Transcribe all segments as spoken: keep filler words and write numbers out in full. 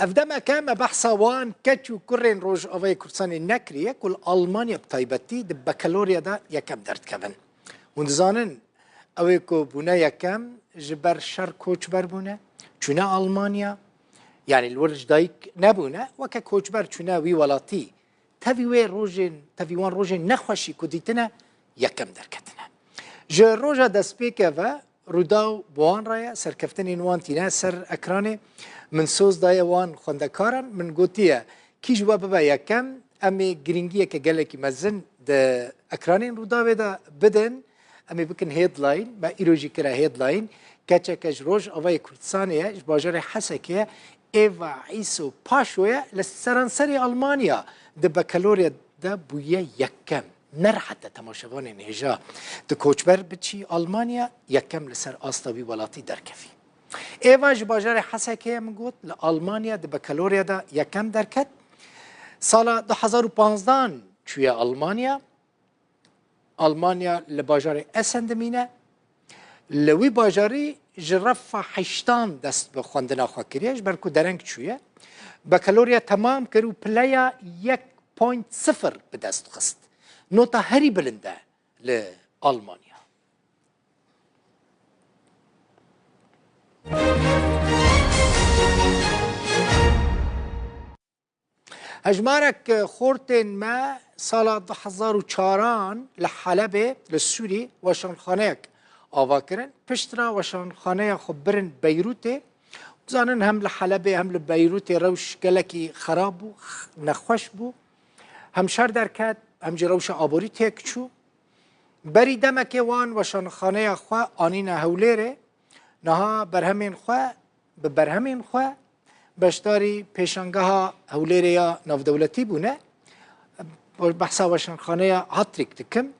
Ev demeke me behsa wan keç û kurên Rojavayê Kurdistanê nekiriye ku li Almanya bi taybetî di bakalorya de yekem derdikevin. Hûn dizanin, ew ê ku bûne yekem ji ber şer koçber bûne, çûne Almanya, yanî li wir ji dayik nebûne, weke koçber çûne wî welatî, tevî wê rojên, tevî wan rojên nexweşî ku dîtine, yekem derketine. Ji roja destpêkê ve Rûdaw bi wan re ye, serkeftinên wan tîne ser ekranê. Min soz daye wan xwendekaran, min gotiye, kî ji we bibe yekem, em ê girîngiyeke gelekî mezin di ekranên Rûdawê de bidin, em ê bikin headline, me îro jî kire headline, keçeke ji Rojavayê Kurdistanê ye, ji bajarê Hesekê ye, Eva Îso Paşo ye, li seranserê Almanya di bakalorya de bûye yekem. Ne rehet e temaşevanên hêja di koçber biçî Almanya, yekem li ser asta wî welatî derkevî. Êva ji bajarê Hesekê ye, min got, li Almanya di bakalorya de yekem derket. Sala du hezar û panzdan çûye Almanya. Almanya li bajarê Essen dimîne. Li wî bajarî ji refa heştan dest bi xwendina xwe kiriye, ji ber ku dereng çûye. Bakalorya temam kir û pileya yek point sifir bi dest xist. Nota herî bilind e li Almanya. Hejmarek xortên me sala du hezar û çaran li Helebê, li Sûrî, weşanxaneyek ava kirin. Piştre weşanxaneya xwe birin Beyrûtê. Dizanin hem li Helebê hem li Beyrûtê rewş gelekî xerab bû, nexweş bû. Hem şer derket, hem jî rewşa aborî têk çû. Berî demekê wan weşanxaneya xwe anîne Hewlêrê. Niha berhemên xwe, bi berhemên xwe beşdarî pêşangeha Hewlêrê ya navdewletî bûne. Behsa weşanxaneya Hatrik dikim.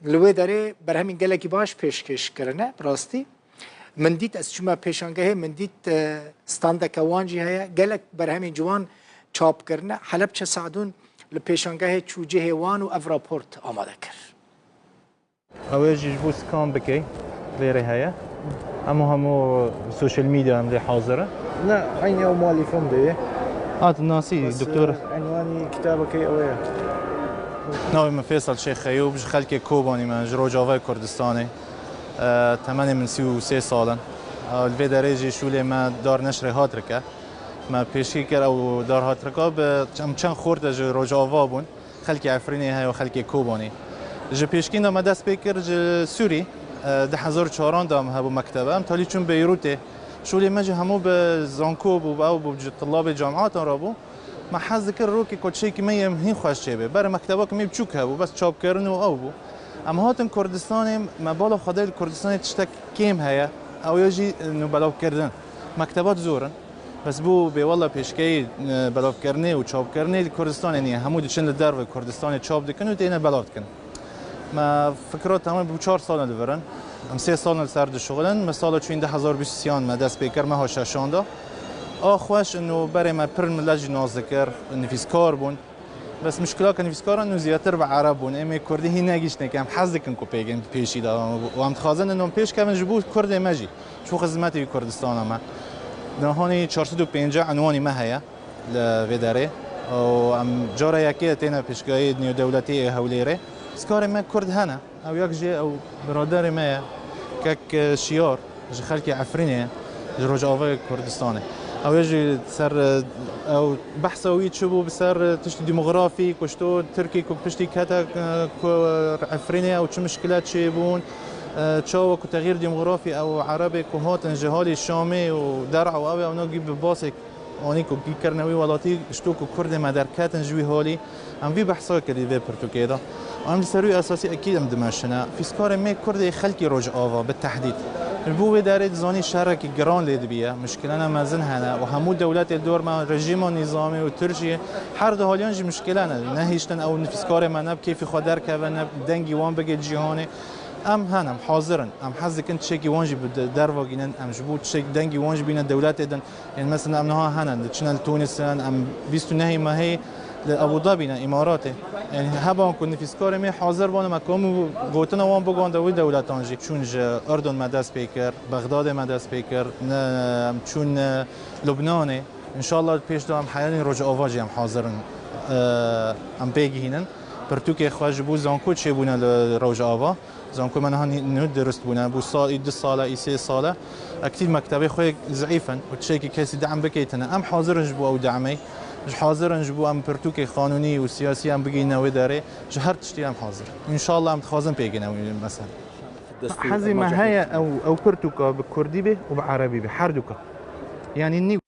Li wê derê berhemên gelekî baş pêşkêş kirine, bi rastî. Min dît, ez çûme pêşangehê, min dît, e, standeke wan jî heye. Gelek berhemên ciwan çap kirine. Helepçe Sadûn li pêşangehê çû cihê wan û ev raport amade kir. Ew ê jî ji bo scan bikey, lêrê heye. Hemû hemû social media em lê hazir in. Ne, eynî ew muelîfim de ye. Ha, tu nasî, bes, doktor? E, enwanî kitabekê ew ye. Navê min Fêsal Şêx Eyûb, ji xelkê Kobanî me, ji Rojavayê Kurdistanê. E, temenê min sî û sê sal in. E, li vê derê jî şûlê me Dar Neşrê Hatrik e. Me pêşkê kir ew Dar Hatrika bi, em çend xorte ji Rojava bûn. Xelkê Efrînê heye û xelkê Kobanê. Ji pêşkîn de me dest pê kir ji Sûrî, e, du hezar û çaran de em hebû mektebe. Em talî çûn Beyrûtê. Şûlê me jî hemû bi zanko bû, bi ew bû, ji tulabê camiyatan re bû. Me hez dikir rokê ku çêkî me yê hîn xweş çêbe. Ber mekteba ku me biçûk hebû, bes çapkirin û ew bû. Em hatin Kurdistanê, me bala xwe dayî li Kurdistanê tiştek kêm heye. Ew ya jî, e, nû belavkirdin. Mektebat zor in. Bes bû bêwela pêşkeyî, e, belavkirinê û çapkirinê li Kurdistanê niye. Hemû diçin li dervê Kurdistanê çap dikin û têne belav dikin. Me fikra temam bû çar sal li vir in. Em sê sal li ser dişuxulin. Me sala çûyîn du hezar bîst û sê me dest pê kir, meha şeşan de. A xweş û berê me pir millet jî nas dikir, nivîskar bûn. Bes muşkila ke nivîskaran nû zêdetir bi ereb bûn. Em ê kurdî hîn negihîştine ke em hez dikin ku pêgên pêşî de. Û em dixwazin ino em pêş kevin ji bo kurdê me jî. Çû xizmetê wî Kurdistana me. Nihanî çar sed û pêncî enwanî me heye li vê derê. Û em cara yekê têne pêşgahî nêwdewletî ê Hewlêrê. Skarê me kurd hene. Ew yek jî ew biraderê me ye. Kek, e, Şiyar, ji xelkê Efrînê ye, ji Rojavayê Kurdistanê. Ew ê jî ser, e, ew behsa wî çi bû bi ser, e, tiştî demografî, ku ji to Tirkî ku piştî kete, e, ku Efrînê ew çi mişkile çêbûn, e, çawa ku texîr demografî ew Erebê ku hatin ji halî Şamê û Der'a û ew ê ewna gî bi basê anî ku gî kirine wî welatî, ji to ku Kurdê me derketin ji wî halî, em vî behsa kirî vê pirtûkê de. Em li ser wî esasî ekîd em dimeşine. Fîskarê me Kurdê xelkî Rojava bi tehdîd. Ji bo wê derê dizanî şerekî giran lê dibiye, mişkilene mezin hene û hemû dewletê li dor me, rejîma nîzamî û Tirkiyê, her du haliyan jî mişkile ne. Nehiştin ew nifîskarê me ne bi kêfî xwe derkeve, ne dengî wan bige cîhanê. Em hene, em hazir in. Em hez dikin tiştekî wan jî bi de-, derva gînin, em ji bo tiştek dengî wan jî bîne dewletê din. Ên mesela em niha hene, diçine li Tûnis in, em bîst û nehê mehê li Abu Dhabî ne, Îmaratê. Yanî heba ku nifîskarê me hazir bûn, me komû gotina wan bigwande wî dewletan jî. Çûn ji Urdun me dest pê kir, Bexdadê me dest pê kir, ne, em çûn, e, Lubnanê. Înşallah pêş de em heyanî Rojava jî em hazir in, e, em pê gihînin. Pirtûkê xwe ji bo zanko çêbûne li Rojava. Zanko me niha nû dirust bûne. Bû sal, î du sal e, î sê sal e. Ektîv mektebê xwe yek zeîf in û tiştekî kesî de'm bikeytine. Em hazir in ji bo ew de'mê. Ji hazir in ji bo em pirtûkê qanûnî û siyasî em bigihîne wê derê. Ji her tiştî em hazir. Înşallah em dixwazin pê gihîne wî mesele. Hezî me heye ew, ew pirtûka bi kurdî be û bi erebî be. Her duka. Yanî nî